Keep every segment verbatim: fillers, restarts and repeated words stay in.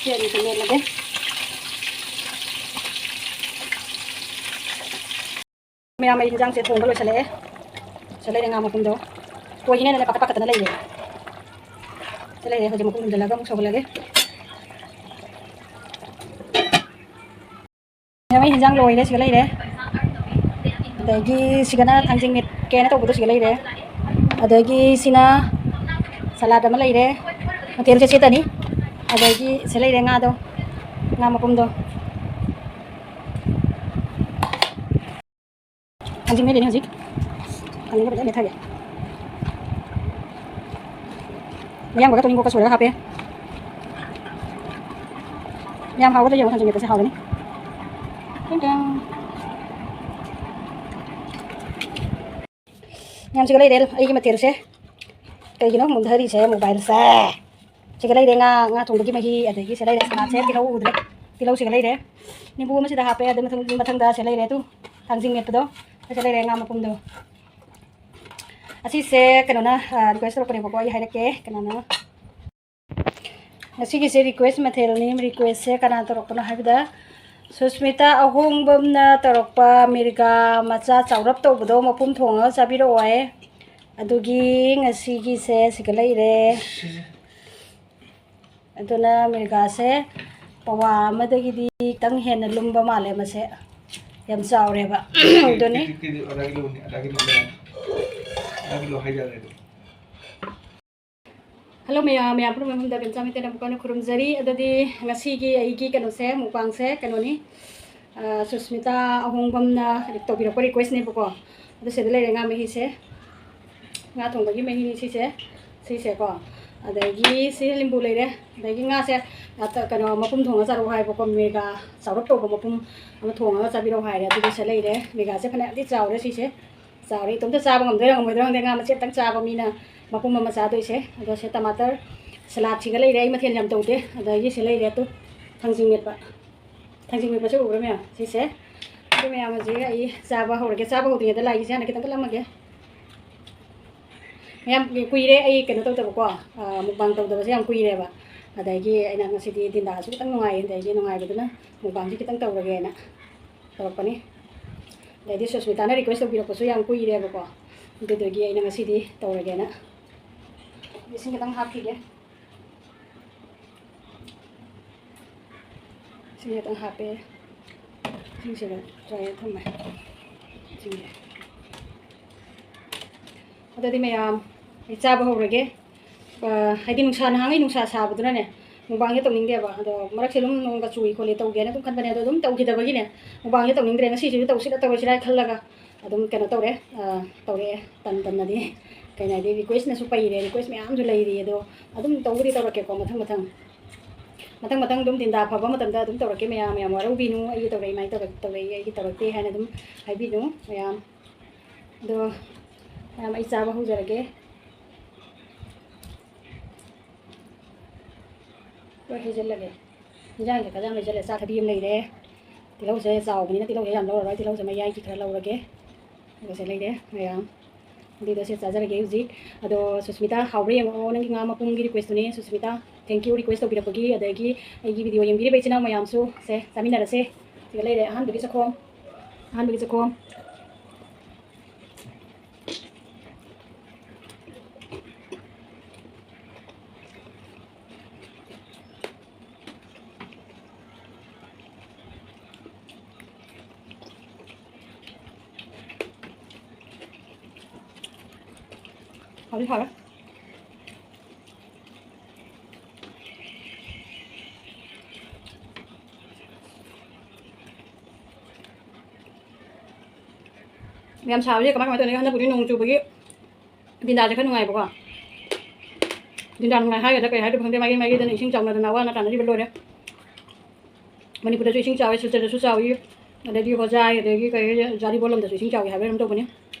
ꯁꯤ ꯑꯅꯤꯁꯦ ꯃꯦꯠꯂꯒꯦ꯫ ꯃꯌꯥꯝ, ꯑꯩ ꯍꯤꯟꯖꯥꯡꯁꯦ ꯊꯣꯡꯕ ꯂꯣꯏꯁꯤꯜꯂꯛꯑꯦ꯫ ꯁꯤ ꯂꯩꯔꯦ ꯉꯥ ꯃꯄꯨꯝꯗꯣ꯫ ꯀꯣꯏꯁꯤꯅꯅꯦ ꯄꯥꯈꯠ ꯄꯥꯈꯠꯇꯅ ꯂꯩꯔꯦ꯫ ꯁꯤ ꯂꯩꯔꯦ, ꯍꯧꯖꯤꯛ ꯃꯈꯨꯝ ꯈꯨꯝꯖꯤꯜꯂꯒ ꯑꯃꯨꯛ ꯁꯧꯍꯜꯂꯒꯦ꯫ ꯃꯌꯥꯝ, ꯑꯩ ꯍꯤꯟꯖꯥꯡ ꯂꯣꯏꯔꯦ, ꯁꯤꯒ ꯂꯩꯔꯦ꯫ ꯑꯗꯒꯤ ꯁꯤꯒꯅ ꯊꯥꯡꯖꯤꯡ ꯃꯦꯠꯀꯦꯅ ꯇꯧꯕꯗꯣ, ꯁꯤꯒ ꯂꯩꯔꯦ꯫ ꯑꯗꯒꯤ ꯁꯤꯅ ꯁꯂꯥꯗ ꯑꯃ ꯂꯩꯔꯦ, ꯃꯊꯦꯜꯁꯦ ꯁꯦꯠꯇꯅꯤ꯫ ꯑꯗꯒꯤ ꯁꯤ ꯂꯩꯔꯦ ꯉꯥꯗꯣ, ꯉꯥ ꯃꯄꯨꯝꯗꯣ꯫ ꯊꯥꯡꯖꯤꯡ ꯃꯦꯠꯂꯤꯅꯦ ꯍꯧꯖꯤꯛ꯫ ꯊꯥꯡꯖꯤꯡꯁꯦ ꯐꯖꯅ ꯃꯦꯠꯊꯒꯦ꯫ ꯑꯌꯥꯝꯕꯒ ꯇꯣꯅꯤꯡꯈꯣꯛꯀ ꯁꯣꯏꯔꯒ ꯍꯥꯞꯄꯦ꯫ ꯌꯥꯝ ꯍꯥꯎꯒꯗ꯭ꯔꯥ ꯌꯦꯡꯉꯣ, ꯊꯥꯡꯖꯤꯡ ꯃꯦꯠꯄꯁꯦ ꯍꯥꯎꯒꯅꯤ꯫ ꯇꯤꯡ ꯇꯤꯡ꯫ ꯃꯌꯥꯝꯁꯤꯒ ꯂꯩꯔꯦ ꯑꯩꯒꯤ ꯃꯊꯦꯜꯁꯦ꯫ ꯀꯩꯒꯤꯅꯣ ꯃꯨꯟꯊꯔꯤꯁꯦ mobileꯁꯦ? ꯁꯤꯒ ꯂꯩꯔꯦ ꯉꯥ, ꯉꯥ ꯊꯣꯡꯕꯒꯤ ꯃꯍꯤ, ꯑꯗꯒꯤ ꯁꯤꯒ ꯂꯩꯔꯦ ꯁꯂꯥꯗꯁꯦ, ꯇꯤꯜꯍꯧ ꯎꯗ꯭ꯔꯦ, ꯇꯤꯜꯍꯧ ꯁꯤꯒ ꯂꯩꯔꯦ꯫ ꯅꯤꯝꯕꯨ ꯑꯃ ꯁꯤꯗ ꯍꯥꯞꯄꯦ, ꯑꯗꯨ ꯃꯊꯪ, ꯃꯊꯪꯗ ꯁꯤ ꯂꯩꯔꯦ, ꯇꯨ ꯊꯥꯡꯖꯤꯡ ꯃꯦꯠꯄꯗꯣ, ꯁꯤ ꯂꯩꯔꯦ ꯉꯥ ꯃꯄꯨꯝꯗꯣ꯫ ꯑꯁꯤꯁꯦ ꯀꯩꯅꯣꯅ, ꯑ, request ꯇꯧꯔꯛꯄꯅꯦꯕꯀꯣ, ꯑꯩ ꯍꯥꯏꯔꯛꯀꯦ ꯀꯅꯥꯅ꯫ ꯉꯁꯤꯒꯤꯁꯦ request ꯃꯊꯦꯜꯅꯤ꯫ Requestꯁꯦ ꯀꯅꯥ ꯇꯧꯔꯛꯄꯅꯣ ꯍꯥꯏꯕꯗ, ꯁꯨꯁꯃꯤꯇꯥ ꯑꯍꯣꯡꯕꯝꯅ ꯇꯧꯔꯛꯄ, ꯃꯤꯔꯒꯥ ꯃꯆꯥ ꯆꯥꯎꯔꯞ ꯇꯧꯕꯗꯣ ꯃꯄꯨꯝ ꯊꯣꯡꯉꯒ ꯆꯥꯕꯤꯔꯛꯑꯣ ꯍꯥꯏ꯫ ꯑꯗꯨꯒꯤ ꯉꯁꯤꯒꯤꯁꯦ ꯁꯤꯒ ꯂꯩꯔꯦ꯫ ꯑꯗꯨꯅ ꯃꯤꯔꯒꯥꯁꯦ ꯄꯋꯥ ꯑꯃꯗꯒꯤꯗꯤ ꯈꯤꯇꯪ ꯍꯦꯟꯅ ꯂꯨꯝꯕ ꯃꯥꯜꯂꯦ ꯃꯁꯦ, ꯌꯥꯝ ꯆꯥꯎꯔꯦꯕ꯫ ꯑꯗꯨꯅꯤ꯫ ꯀꯦꯖꯤ, ꯀꯦꯖꯤ ꯑꯗꯥ ꯀꯤꯂꯣꯅꯤ, ꯑꯗꯥ ꯀꯤꯂꯣ ꯂꯩꯔꯦ꯫ ꯑꯗꯥ ꯀꯤꯂꯣ ꯍꯥꯏꯇꯥꯔꯦ ꯑꯗꯣ꯫ Hello ꯃꯌꯥꯝ, ꯃꯌꯥꯝ ꯄꯨꯝꯅꯃꯛ ꯃꯐꯝꯗ ꯕꯦꯝꯆꯥ ꯃꯩꯇꯩꯅ ꯑꯃꯨꯛꯀ ꯍꯟꯅ ꯈꯨꯔꯨꯝꯖꯔꯤ꯫ ꯑꯗꯨꯗꯤ ꯉꯁꯤꯒꯤ ꯑꯩꯒꯤ ꯀꯩꯅꯣꯁꯦ, mukbangꯁꯦ ꯀꯩꯅꯣꯅꯤ, ꯑ, ꯁꯨꯁꯃꯤꯇꯥ ꯑꯍꯣꯡꯕꯝꯅ ꯇꯧꯕꯤꯔꯛꯄ requestꯅꯦꯕꯀꯣ꯫ ꯑꯗꯣ ꯁꯤꯗ ꯂꯩꯔꯦ ꯉꯥ ꯃꯍꯤꯁꯦ, ꯉꯥ ꯊꯣꯡꯕꯒꯤ ꯃꯍꯤꯅꯤ ꯁꯤꯁꯦ, ꯁꯤꯁꯦꯀꯣ꯫ ꯑꯗꯒꯤ ꯁꯤ ꯂꯤꯝꯕꯨ ꯂꯩꯔꯦ, ꯑꯗꯒꯤ ꯉꯥꯁꯦ, ꯑ, ꯀꯩꯅꯣ, ꯃꯄꯨꯝ ꯊꯣꯡꯉ ꯆꯥꯔꯛꯑꯣ ꯍꯥꯏꯕꯀꯣ, ꯃꯤꯔꯒꯥ ꯆꯥꯎꯔꯞ ꯇꯧꯕ ꯃꯄꯨꯝ ꯑꯃ ꯊꯣꯡꯉꯒ ꯆꯥꯕꯤꯔꯛꯑꯣ ꯍꯥꯏꯔꯦ꯫ ꯑꯗꯨꯒ ꯁꯤ ꯂꯩꯔꯦ, ꯃꯤꯔꯒꯥꯁꯦ ꯐꯅꯌꯥꯝꯗꯤ ꯆꯥꯎꯔꯦ ꯁꯤꯁꯦ꯫ ꯆꯥꯎꯔꯦ꯫ ꯏꯇꯣꯝꯇ ꯆꯥꯕ ꯉꯝꯗꯣꯏꯔꯥ ꯉꯝꯃꯣꯏꯗꯣꯏꯔꯥ ꯈꯪꯗꯦ꯫ ꯉꯥ ꯃꯆꯦꯠ ꯑꯝꯇꯪ ꯆꯥꯕ ꯃꯤꯅ ꯃꯄꯨꯝ ꯑꯃ ꯆꯥꯗꯣꯏꯁꯦ꯫ ꯑꯗꯣ ꯁꯦ ꯇꯃꯥꯇꯔ ꯁꯂꯥꯗꯁꯤꯒ ꯂꯩꯔꯦ꯫ ꯑꯩ ꯃꯊꯦꯜ ꯌꯥꯝ ꯇꯧꯗꯦ꯫ ꯑꯗꯒꯤ ꯁꯤ ꯂꯩꯔꯦ ꯑꯗꯨ ꯊꯥꯡꯖꯤꯡ ꯃꯦꯠꯄ꯫ ꯊꯥꯡꯖꯤꯡ ꯃꯦꯠꯄꯁꯦ ꯎꯕ꯭ꯔꯥ ꯃꯌꯥꯝ? ꯁꯤꯁꯦ꯫ ꯑꯗꯨ ꯃꯌꯥꯝ ꯑꯁꯤ ꯑꯩ ꯆꯥꯕ ꯍꯧꯔꯒꯦ꯫ ꯆꯥꯕ ꯍꯧꯗ꯭ꯔꯤꯉꯩꯗ ꯂꯥꯏꯒꯤꯁꯦ ꯍꯥꯟꯅ ꯈꯤꯇꯪ ꯀꯠꯂꯝꯃꯒꯦ꯫ ꯃꯌꯥꯝ ꯀꯨꯏꯔꯦ ꯑꯩ ꯀꯩꯅꯣ ꯇꯧꯗꯕꯀꯣ, ꯑ, mukbang ꯇꯧꯗꯕꯁꯦ ꯌꯥꯝ ꯀꯨꯏꯔꯦꯕ꯫ ꯑꯗꯒꯤ ꯑꯩꯅ ꯉꯁꯤꯗꯤ ꯗꯤꯟꯗꯥꯁꯨ ꯈꯤꯇꯪ ꯅꯨꯡꯉꯥꯏꯌꯦ꯫ ꯑꯗꯒꯤ ꯅꯨꯡꯉꯥꯏꯕꯗꯨꯅ mukbangꯁꯦ ꯈꯤꯇꯪ ꯇꯧꯔꯒꯦꯅ ꯇꯧꯔꯛꯄꯅꯤ꯫ ꯑꯗꯩꯗꯤ ꯁꯨꯁꯃꯤꯇꯥꯅ request ꯇꯧꯕꯤꯔꯛꯄꯁꯨ ꯌꯥꯝ ꯀꯨꯏꯔꯦꯕꯀꯣ, ꯑꯗꯨꯗꯨꯒꯤ ꯑꯩꯅ ꯉꯁꯤꯗꯤ ꯇꯧꯔꯒꯦꯅ꯫ ꯏꯁꯤꯡ ꯈꯤꯇꯪ ꯍꯥꯞꯈꯤꯒꯦ꯫ ꯏꯁꯤꯡ ꯈꯤꯇꯪ ꯍꯥꯞꯄꯦ꯫ ꯏꯁꯤꯡꯁꯤꯗ ꯇꯧꯔꯒ ꯊꯝꯃꯦ꯫ ꯏꯁꯤꯡꯁꯦ꯫ ꯑꯗꯨꯗꯤ ꯃꯌꯥꯝ, ꯑꯩ ꯆꯥꯕ ꯍꯧꯔꯒꯦ꯫ ꯑ, ꯍꯥꯏꯗꯤ ꯅꯨꯡꯁꯥ, ꯅꯍꯥꯟꯈꯩ ꯅꯨꯡꯁꯥ ꯁꯥꯕꯗꯨꯅꯅꯦ, mukbangꯁꯦ ꯇꯧꯅꯤꯡꯗꯦꯕ꯫ ꯑꯗꯣ ꯃꯔꯛꯁꯦ ꯑꯗꯨꯝ ꯅꯣꯡꯒ ꯆꯨꯏ ꯈꯣꯠꯂꯤ ꯇꯧꯒꯦꯅ ꯑꯗꯨꯝ ꯈꯟꯕꯅꯦ꯫ ꯑꯗꯣ ꯑꯗꯨꯝ ꯇꯧꯈꯤꯗꯕꯒꯤꯅꯦ, mukbangꯁꯦ ꯇꯧꯅꯤꯡꯗ꯭ꯔꯦ꯫ ꯉꯁꯤꯁꯤꯁꯨ ꯇꯧꯁꯤꯔꯥ ꯇꯧꯔꯣꯏꯁꯤꯔꯥ ꯈꯜꯂꯒ ꯑꯗꯨꯝ ꯀꯩꯅꯣ ꯇꯧꯔꯦ, ꯑ, ꯇꯧꯔꯛꯑꯦ꯫ ꯇꯟ ꯇꯟꯅꯗꯤ, ꯀꯩꯅꯣ ꯍꯥꯏꯗꯤ, requestꯅꯁꯨ ꯄꯩꯔꯦ꯫ Request ꯃꯌꯥꯝꯁꯨ ꯂꯩꯔꯤ꯫ ꯑꯗꯣ ꯑꯗꯨꯝ ꯇꯧꯕꯨꯗꯤ ꯇꯧꯔꯛꯀꯦꯀꯣ, ꯃꯊꯪ ꯃꯊꯪ꯫ ꯃꯊꯪ ꯃꯊꯪ ꯑꯗꯨꯝ ꯗꯤꯟꯗꯥ ꯐꯕ ꯃꯇꯝꯗ ꯑꯗꯨꯝ ꯇꯧꯔꯛꯀꯦ ꯃꯌꯥꯝ꯫ ꯌꯥꯝ ꯋꯥꯔꯧꯕꯤꯅꯨ, ꯑꯩꯒꯤ ꯇꯧꯔꯛꯏ, ꯃꯥꯏ ꯇꯧꯔꯛ-, ꯇꯧꯔꯛꯏ, ꯑꯩꯒꯤ ꯇꯧꯔꯛꯇꯦ ꯍꯥꯏꯅ ꯑꯗꯨꯝ ꯍꯥꯏꯕꯤꯅꯨ ꯃꯌꯥꯝ꯫ ꯑꯗꯣ ꯃꯌꯥꯝ, ꯑꯩ ꯆꯥꯕ ꯍꯧꯖꯔꯒꯦ꯫ ꯂꯣꯏ ꯍꯩꯖꯤꯜꯂꯒꯦ꯫ ꯏꯟꯖꯥꯡꯁꯦ ꯈꯔ ꯌꯥꯝ ꯂꯩꯁꯤꯜꯂꯦ꯫ ꯆꯥꯛ ꯊꯕꯤ ꯑꯃ ꯂꯩꯔꯦ꯫ ꯇꯤꯜꯍꯧꯁꯦ ꯆꯥꯎꯕꯅꯤꯅ ꯇꯤꯜꯍꯧꯁꯦ ꯌꯥꯝ ꯂꯧꯔꯔꯣꯏ꯫ ꯇꯤꯜꯍꯧꯁꯦ ꯃꯌꯥꯏꯒꯤ ꯈꯔ ꯂꯧꯔꯒꯦ꯫ ꯑꯗꯨꯒ ꯁꯦ ꯂꯩꯔꯦ ꯃꯌꯥꯝ꯫ ꯑꯗꯨꯗ ꯁꯦ ꯆꯥꯖꯔꯒꯦ ꯍꯧꯖꯤꯛ꯫ ꯑꯗꯣ ꯁꯨꯁꯃꯤꯇꯥ, ꯍꯥꯎꯕ꯭ꯔꯥ ꯌꯦꯡꯉꯛꯑꯣ꯫ ꯅꯪꯒꯤ ꯉꯥ ꯃꯄꯨꯝꯒꯤ request ꯇꯨꯅꯦ Susmita. Thank you request ꯇꯧꯕꯤꯔꯛꯄꯒꯤ꯫ ꯑꯗꯒꯤ ꯑꯩꯒꯤ video ꯌꯦꯡꯕꯤꯔꯤꯕ ꯏꯆꯤꯟ ꯏꯅꯥꯎ ꯃꯌꯥꯝꯁꯨ ꯁꯦ ꯆꯥꯃꯤꯟꯅꯔꯁꯦ꯫ ꯁꯤꯒ ꯂꯩꯔꯦ ꯑꯍꯥꯟꯕꯒꯤ ꯆꯈꯣꯝ꯫ ꯑꯍꯥꯟꯕꯒꯤ ꯆꯈꯣꯝ꯫ ꯍꯥꯎꯗꯤ ꯍꯥꯎꯋꯦ꯫ ꯌꯥꯝ ꯁꯥꯕꯁꯦ ꯀꯃꯥꯏ ꯀꯃꯥꯏ ꯇꯧꯅꯤ? ꯍꯟꯗꯛꯄꯨꯗꯤ ꯅꯣꯡ ꯆꯨꯕꯒꯤ ꯗꯤꯟꯗꯥꯁꯦ ꯈꯔ ꯅꯨꯡꯉꯥꯏꯕꯀꯣ꯫ ꯗꯤꯟꯗꯥ ꯅꯨꯡꯉꯥꯏ ꯍꯥꯏꯒꯗ꯭ꯔꯥ ꯀꯩ ꯍꯥꯏꯗꯣꯏꯅꯣ ꯈꯪꯗꯦ, ꯃꯥꯏ ꯃꯥꯏꯒꯤꯗꯅ ꯏꯁꯤꯡ ꯆꯥꯎꯅꯗꯅ ꯑꯋꯥ ꯑꯅꯥ ꯇꯥꯅꯔꯤꯕ ꯂꯣꯏꯔꯦ꯫ ꯃꯅꯤꯄꯨꯔꯗꯁꯨ ꯏꯁꯤꯡ ꯆꯥꯎꯋꯦ, ꯁꯤꯜꯆꯔꯗꯁꯨ ꯆꯥꯎꯋꯤ, ꯑꯗꯒꯤ ꯍꯣꯖꯥꯏ, ꯑꯗꯒꯤ ꯀꯩ, ꯖꯥꯔꯤꯕꯣꯂꯝꯗꯁꯨ ꯏꯁꯤꯡ ꯆꯥꯎꯋꯤ ꯍꯥꯏꯕ ꯀꯩꯅꯣꯝ ꯇꯧꯕꯅꯤ꯫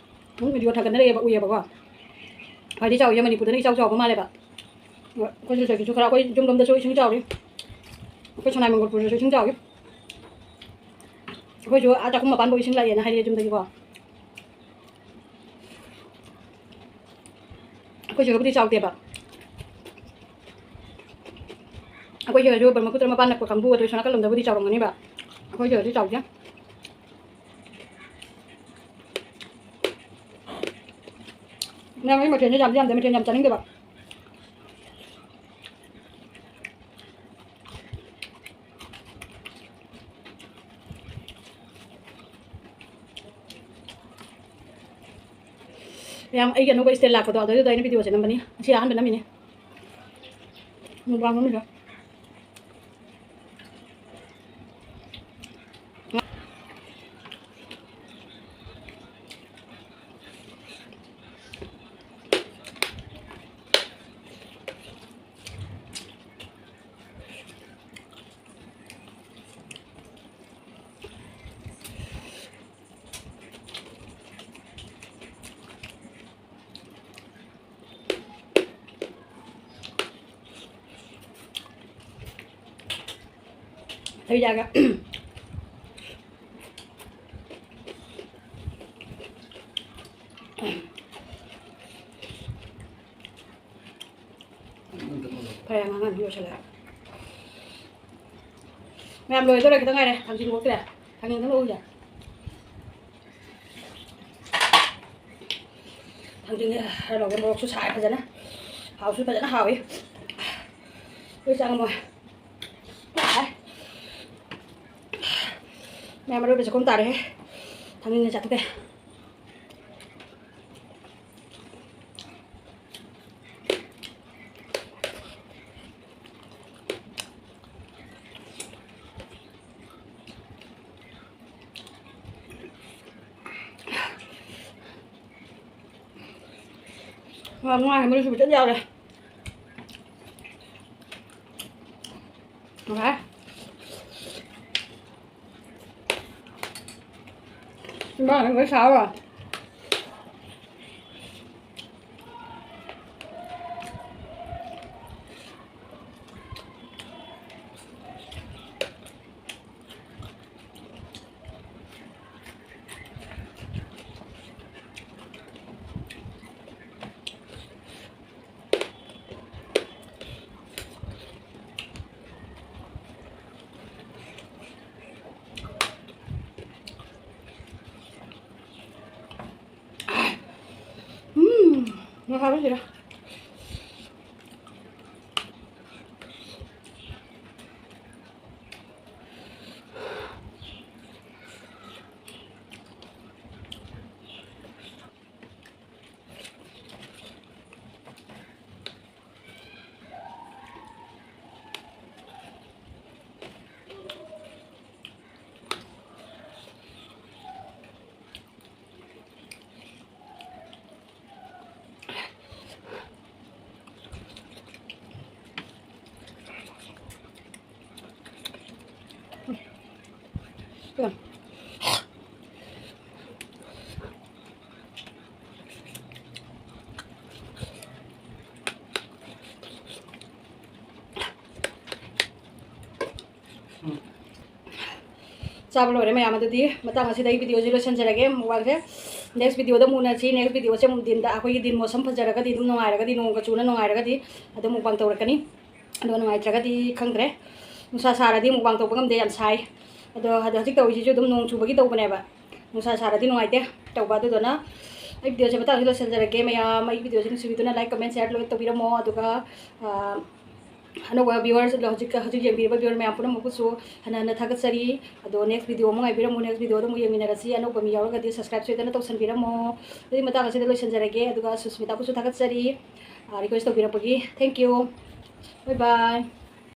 ꯑꯗꯨꯝ video ꯊꯥꯒꯠꯅꯔꯛꯑꯦꯕ, ꯎꯏꯌꯦꯕꯀꯣ꯫ ꯈ꯭ꯋꯥꯏꯗꯒꯤ ꯆꯥꯎꯋꯤꯁꯦ ꯃꯅꯤꯄꯨꯔꯗꯅ ꯏꯆꯥꯎ ꯆꯥꯎꯕ ꯃꯥꯜꯂꯦꯕ꯫ ꯑꯩꯈꯣꯏ ꯁꯤꯜꯆꯔꯒꯤꯁꯨ ꯈꯔ, ꯑꯩꯈꯣꯏ ꯌꯨꯝꯂꯣꯝꯗꯁꯨ ꯏꯁꯤꯡ ꯆꯥꯎꯔꯤ꯫ ꯑꯩꯈꯣꯏ ꯁꯣꯅꯥꯏ ꯃꯪꯒꯣꯜꯄꯨꯔꯗꯁꯨ ꯏꯁꯤꯡ ꯆꯥꯎꯔꯤ꯫ ꯑꯩꯈꯣꯏꯁꯨ ꯑꯥ ꯆꯥꯛꯈꯨꯝ ꯃꯄꯥꯟꯐꯥꯎ ꯏꯁꯤꯡ ꯂꯥꯛꯑꯦꯅ ꯍꯥꯏꯔꯛꯑꯦ ꯌꯨꯝꯗꯒꯤꯀꯣ꯫ ꯑꯩꯈꯣꯏ ꯁꯤꯗꯕꯨꯗꯤ ꯆꯥꯎꯗꯦꯕ꯫ ꯑꯩꯈꯣꯏ ꯁꯤꯗꯁꯨ ꯕ꯭ꯔꯍ꯭ꯃꯄꯨꯇ꯭ꯔ ꯃꯄꯥꯟ ꯅꯛꯄ ꯀꯥꯡꯕꯨ ꯑꯗꯨ ꯁꯣꯝ ꯅꯥꯀꯜ ꯂꯣꯝꯗꯕꯨꯗꯤ ꯆꯥꯎꯔꯝꯒꯅꯤꯕ꯫ ꯑꯩꯈꯣꯏ ꯁꯤꯗꯗꯤ ꯆꯥꯎꯗꯦ꯫ ꯃꯌꯥꯝ, ꯑꯩ ꯃꯊꯦꯜꯁꯦ ꯌꯥꯝꯗꯤ ꯌꯥꯝꯗꯦ, ꯃꯊꯦꯜ ꯌꯥꯝ ꯆꯥꯅꯤꯡꯗꯦꯕ꯫ ꯌꯥꯝ, ꯑꯩꯒꯤ ꯑꯅꯧꯕ style ꯂꯥꯛꯄꯗꯣ, ꯑꯗꯨꯗꯩꯗꯨꯗ ꯑꯩꯅ video ꯁꯦ ꯅꯝꯕꯅꯤ꯫ ꯉꯁꯤ ꯑꯍꯥꯟꯕ ꯅꯝꯃꯤꯅꯦ꯫ Mukbang ꯅꯝꯃꯤꯗꯣ꯫ ꯊꯣꯏꯗꯥꯒ꯫ ꯐꯔꯦ, ꯑꯉꯥꯡ ꯑꯅꯤ ꯂꯣꯏꯁꯜꯂꯦ꯫ ꯃꯌꯥꯝ ꯂꯣꯏꯗꯣꯔꯦ, ꯈꯤꯇꯪ ꯉꯥꯏꯔꯦ꯫ ꯊꯥꯡꯖꯤꯡ ꯂꯣꯛꯇ꯭ꯔꯦ꯫ ꯊꯥꯡꯖꯤꯡꯗ ꯂꯣꯛꯎꯁꯦ꯫ ꯊꯥꯡꯖꯤꯡꯁꯦ ꯈꯔ ꯂꯧꯒꯦ꯫ ꯃꯣꯔꯣꯛꯁꯨ ꯁꯥꯏ ꯐꯖꯅ꯫ ꯍꯥꯎꯁꯨ ꯐꯖꯅ ꯍꯥꯎꯏ꯫ ꯂꯣꯏ ꯆꯥ ꯉꯝꯃꯣꯏ꯫ ꯃꯌꯥꯝ ꯑꯔꯣꯏꯕ ꯆꯥꯛꯈꯨꯝ ꯇꯥꯔꯦꯍꯦ꯫ ꯊꯥꯡꯖꯤꯡꯁꯦ ꯆꯥꯊꯣꯛꯀꯦ꯫ ꯉꯥ ꯃꯔꯨꯁꯨ ꯐꯖꯅ ꯌꯥꯎꯔꯦ꯫ ꯅꯨꯡꯉꯥꯏ꯫ ꯏꯃꯥꯅ ꯂꯣꯏ ꯁꯥꯕ꯫ ꯎꯝ, ꯉꯥ ꯍꯥꯞꯄꯁꯤꯔ? ꯆꯥꯕ ꯂꯣꯏꯔꯦ ꯃꯌꯥꯝ꯫ ꯑꯗꯨꯗꯤ ꯃꯇꯥꯡ ꯑꯁꯤꯗ ꯑꯩ ꯚꯤꯗꯤꯑꯣꯁꯤ ꯂꯣꯏꯁꯤꯟꯖꯔꯒꯦ꯫ ꯃꯨꯛꯕꯥꯡꯁꯦ ꯅꯦꯛꯁ ꯚꯤꯗꯤꯑꯣꯗ ꯑꯃꯨꯛ ꯎꯅꯁꯤ꯫ ꯅꯦꯛꯁ ꯚꯤꯗꯤꯑꯣꯁꯦ ꯑꯃꯨꯛ ꯗꯤꯟꯗ ꯑꯩꯈꯣꯏꯒꯤ ꯗꯤꯟ ꯃꯣꯁꯝ ꯐꯖꯔꯒꯗꯤ, ꯑꯗꯨꯝ ꯅꯨꯡꯉꯥꯏꯔꯒꯗꯤ, ꯅꯣꯡꯒ ꯆꯨꯅ ꯅꯨꯡꯉꯥꯏꯔꯒꯗꯤ ꯑꯗꯨꯝ ꯃꯨꯛꯕꯥꯡ ꯇꯧꯔꯛꯀꯅꯤ꯫ ꯑꯗꯣ ꯅꯨꯡꯉꯥꯏꯇ꯭ꯔꯒꯗꯤ ꯈꯪꯗ꯭ꯔꯦ꯫ ꯅꯨꯡꯁꯥ ꯁꯥꯔꯗꯤ ꯃꯨꯛꯕꯥꯡ ꯇꯧꯕ ꯉꯝꯗꯦ, ꯌꯥꯝ ꯁꯥꯏ꯫ ꯑꯗꯣ ꯍꯧꯖꯤꯛ ꯇꯧꯔꯤꯁꯤꯁꯨ ꯑꯗꯨꯝ ꯅꯣꯡ ꯆꯨꯕꯒꯤ ꯇꯧꯕꯅꯦꯕ꯫ ꯅꯨꯡꯁꯥ ꯁꯥꯔꯗꯤ ꯅꯨꯡꯉꯥꯏꯇꯦ ꯇꯧꯕ꯫ ꯑꯗꯨꯗꯨꯅ ꯑꯩ ꯚꯤꯗꯤꯑꯣꯁꯦ ꯃꯇꯥꯡꯁꯤꯗ ꯂꯣꯏꯁꯤꯟꯖꯔꯒꯦ꯫ ꯃꯌꯥꯝ ꯑꯩꯒꯤ ꯚꯤꯗꯤꯑꯣꯁꯦ ꯅꯨꯡꯁꯤꯕꯤꯗꯨꯅ like, comment, share ꯂꯣꯏ ꯇꯧꯕꯤꯔꯝꯃꯣ꯫ ꯑꯗꯨꯒ ꯑꯅꯧꯕ viewers, ꯍꯧꯖꯤꯛ ꯍꯧꯖꯤꯛ ꯌꯦꯡꯕꯤꯔꯤꯕ viewer ꯃꯌꯥꯝ ꯄꯨꯝꯅꯃꯛꯄꯨꯁꯨ ꯍꯟꯅ ꯍꯟꯅ ꯊꯥꯒꯠꯆꯔꯤ꯫ ꯑꯗꯣ next video ꯑꯃꯨꯛ ꯉꯥꯏꯕꯤꯔꯝꯃꯨ꯫ Next videoꯗ ꯑꯃꯨꯛ ꯌꯦꯡꯃꯤꯟꯅꯔꯁꯤ꯫ ꯑꯅꯧꯕ ꯃꯤ ꯌꯥꯎꯔꯒꯗꯤ subscribe ꯁꯣꯏꯗꯅ ꯇꯧꯁꯟꯕꯤꯔꯝꯃꯣ꯫ ꯑꯗꯨꯗꯤ ꯃꯇꯥꯡ ꯑꯁꯤꯗ ꯂꯣꯏꯁꯤꯟꯖꯔꯒꯦ꯫ ꯑꯗꯨꯒ ꯁꯨꯁꯃꯤꯇꯥꯕꯨꯁꯨ ꯊꯥꯒꯠꯆꯔꯤ, request ꯇꯧꯕꯤꯔꯛꯄꯒꯤ꯫ Thank you. Bye bye.